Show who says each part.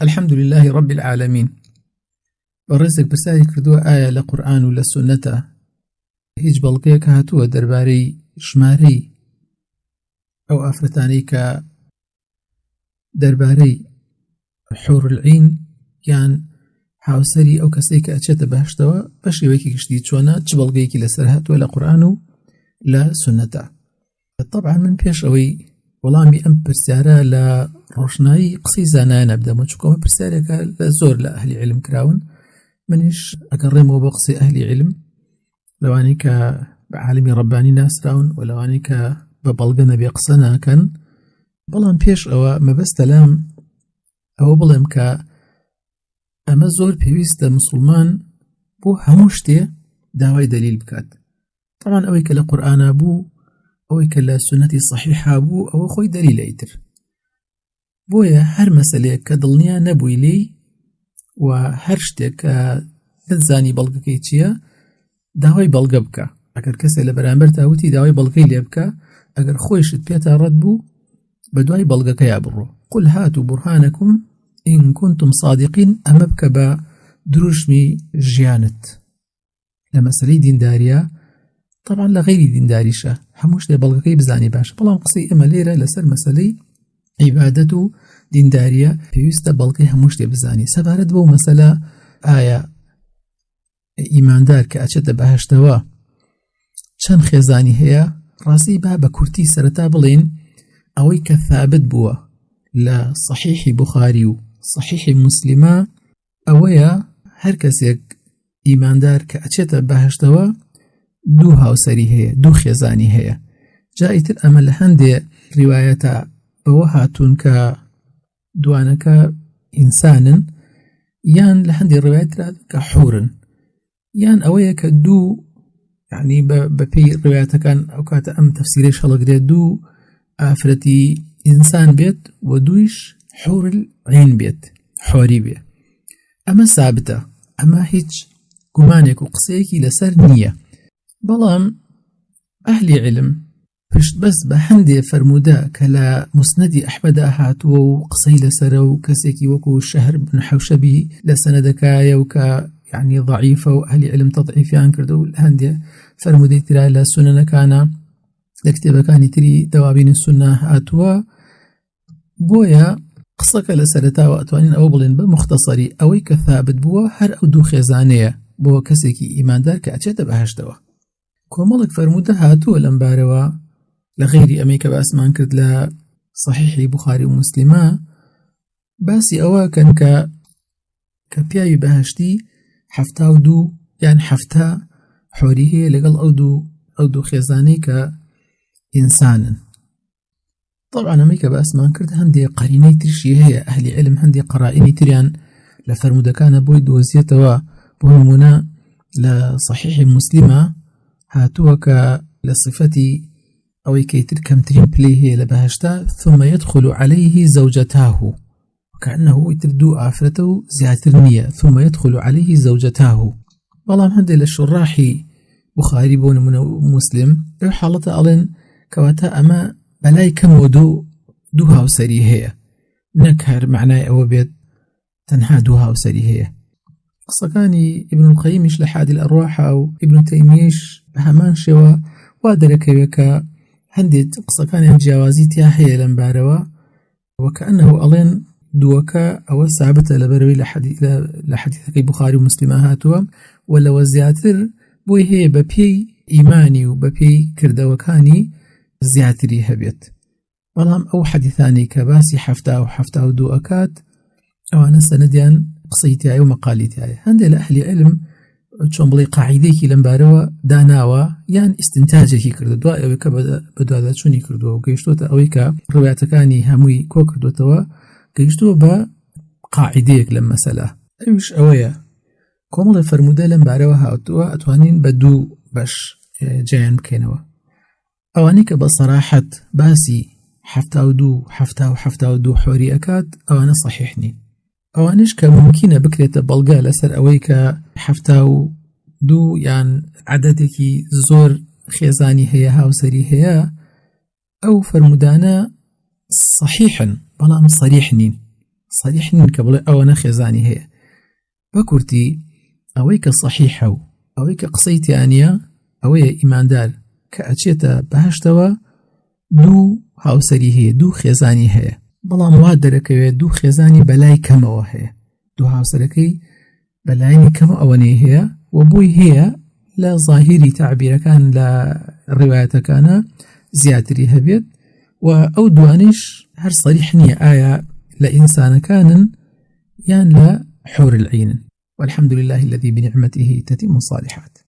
Speaker 1: الحمد لله رب العالمین. بەڕێزێک پرسیاری کردووە ئایا لە قورئان و لە سوننەتە هیچ بەڵگەیەک هاتووە دەربارەی ژمارەی ئەو ئافرەتانەی کە دەربارەی حور العین یان هاوسەری ئەو کەسەی کە ئەچێتە بەهشتەوە بە شێوەیەکی گشتی چۆنە چ بەڵگەیەکی لەسەر هاتووە لە قورئان و لە سوننەتە؟ طبعا من پێش ئەوەی وەڵامی ئەم پرسیارە لە ڕۆشنایی قسەی زانایانە بدەمەوە چونکە ئەمە پرسیارێکە لە زۆر لە ئەهلی علم کراون، منیش ئەگەڕێمەوە بۆ قسەی ئەهلی علم لەوانەی کە بە عالمی ڕەبانی ناسراون و لەوانەی کە بە بەڵگە نەبێ قسە ناکەن. بەڵام پێش ئەوە مەبەستە لام ئەوە بڵێم کە ئەمە زۆر پێویستە مسلمان بۆ هەموو شتێ داوای دەلیل بکات. طبعا ئەوەی کە لە قورئانا بوو، ئەوەی کە لە سوننەتی صحیحا بوو، ئەوە خۆی دەلیلە ئیتر. بۆیە هەر مەسەلەیەک کە دڵنیا نەبووی لێی و هەر شتێک کە نەتزانی بەڵگەکەی چییە، داوای بەڵگە بکە. ئەگەر کەسێ لە بەرامبەر تاوتی داوای بەڵگەی لێ بکە، ئەگەر خۆیشت پێتا ڕەت بوو بە دوای بەڵگەکەیا بڕۆ. قل هاتوا برهانکم إن كنتم صادقین. ئەمە بکە بە دروشمی ژیانت لە مەسەلەی دینداریە، طبعا لە غەیری دینداریشە هەموو شتێ بەڵگەکەی بزانی باشە، بەڵام قسەی ئێمە لێرە لەسەر مەسەلەی عیبادەت و دینداریە پێویستە بەڵگەی هەموو شتێ بزانی. سەبارەت بەو مەسەلە ئایا ئیماندار کە ئەچێتە بەهشتەوە چەند خێزانی هەیە، ڕاستی با بە کورتی سەرەتا بڵێن ئەوەی کە ثابت بووە لە صحیحی بخاری و صحیحی مسلمە ئەوەیە هەر کەسێک ئیماندار کە ئەچێتە بەهشتەوە دوو هاوسەری هەیە، دوو خێزانی هەیە. جا ئیتر ئەمە لە هەندێ ڕیوایەتە بەوە هاتوون کە دوانەکە ئینسانن، یان لە هەندێ ڕیوایەترا کە حورن، یان ئەوەیە کە دوو یعنی بە پێی ڕوایەتەکان ئەو کاتە ئەم تەفسیرەش هەڵەگرێت دوو ئافرەتی ئینسان بێت و دوویش حور عین بێت، حۆری بێ. ئەمە سابتە، ئەمە هیچ گومانێک و قسەیەکی لەسەر نییە. بەڵام ئەهلی علم پشت بەست بە هەندێ فەرموودە کە لە مسندی ئەحمەدا هاتووە و قسەی لەسەرە و کەسێکی وەکو شەهر بن حوشەبی لە سەنەدەکایە و کە یعنی ضعیفە و ئەهلی علم تەضعیفیان کردو و هەندێ فەرموودەی ترا لە سوننەکانە لە کتێبەکانی تری دەوابین سوننە هاتووە. بۆیە قسەکە لە سەرەتاوە ئەتوانین ئەوە بڵێن بە مختصری ئەوەی کە ثابت بووە هەر ئەو دوو خێزانەیە بۆ کەسێکی ئیماندار کە ئەچێتە بەهەشتەوە. کۆمەڵێک فەرموودە هاتووە لەم بارەوە لە غەیری ئەمەی کە باسمان کرد لە صحیحی بخاری و مسلمە، باسی ئەوە کەن کە پیاوی بەهشتی 72 یان 70 حۆری هەیە لەگەڵ ئەو دوو خێزانەی کە ئینسانن. طبعا ئەمەی کە باسمان کرد هەندێک قەرینەی ترشی هەیە، ئەهلی علم هەندێک قەرائینی تریان لە فەرموودەکانە بۆی دۆزیێتەوە. بۆ نمونە لە صحیحی مسلمە هاتووە کە لە صفەتی ئەوەی کە ئیتر کەمترین پلەی هەیە لە بەهشتا، ثم يدخل عليه زوجتاه، وكأنه ئیتر دوو ئافرەتە و زیاتر نییە، ثم يدخل عليه زوجتاه. بەڵام هەندێک لە شوڕاحی بخاری بۆ نمونە مسلم ئەو حاڵەتە ئەڵێن کەواتە ئەمە بەلای کەمەوە دوو هاوسەری هەیە، نەک هەر معنای ئەوە بێت تەنها دوو هاوسەری هەیە. قسەکانی ابن القیمیش لە حادی الأرواح و ابن تەیمیەش بە هەمان شێوە وا دەرەکەوێت کە هەندێک قسەکانیان جیاوازی تیا هەیە لەم بارەوە، وەکەئەنه ئەڵێن دووەکە ئەوە سابتە لەبەرەوەی لە حەدیثەکەی بخاری و مسلمە هاتووە و لەوە زیاتر بۆی هەیە بە پێی ئیمانی و بە پێی کردەوەکانی زیاتری هەبێت. بەڵام ئەو حەدیثانەی کە باسی 72 ئەکات ئەوانە سەنەدیان قسەی تایە و مەقالی تایە. هەندێک لە ئەهلی علم چۆن بڵێ قاعدەیەکی لەم بارەوە داناوە یان ئیستنتاجێکی کردو دوای ئەوەی کە بەدواداچوونی کردووە و گەیشتووەتە ئەوەی کە ڕوایەتەکانی هەمووی کۆ کردوێتەوە، گەیشتووە بە قاعدەیەک لەم مەسەلە. ئەویش ئەوەیە کۆمەڵێ فەرموودە لەم بارەوە هاتووە، ئەتوانین بە دوو بەش جیان بکەینەوە. ئەوانەی کە بە سەراحەت باسی 72 72 حۆری ئەکات ئەوانە صحیح نین. ئەوانش کە ممکنە بکرێتە بەڵگە لەسەر ئەوەی کە 72 یان عەدەدێکی زۆر خێزانی هەیە، هاوسەری هەیە، ئەو فەرمودانە صحیحن بەڵام صریح نین. صریح نین کە بڵێ ئەوەنە خێزانی هەیە. بە کورتی ئەوەی کە صەحیحە و ئەوەی کە قسەی تیانە ئەوەیە ئیماندار کە ئەچێتە بەهشتەوە دوو هاوسەری هەیە، دوو خێزانی هەیە، بەڵام وا دەرەکەوێت دوو خێزانی بەلای کەمەوە هەیە، دوو هاوسەرەکەی بەلایەنی کەم ئەوەنەی هەیە و بۆی هەیە لە ظاهیری تعبیرەکان لە ڕیوایەتەکانە زیاتری هەبێت و ئەو دوانیش هەر صریح نییە ئایا لە ئینسانەکانن یان لە حور العینن. والحمد لله الذي بنعمته تتم الصالحات.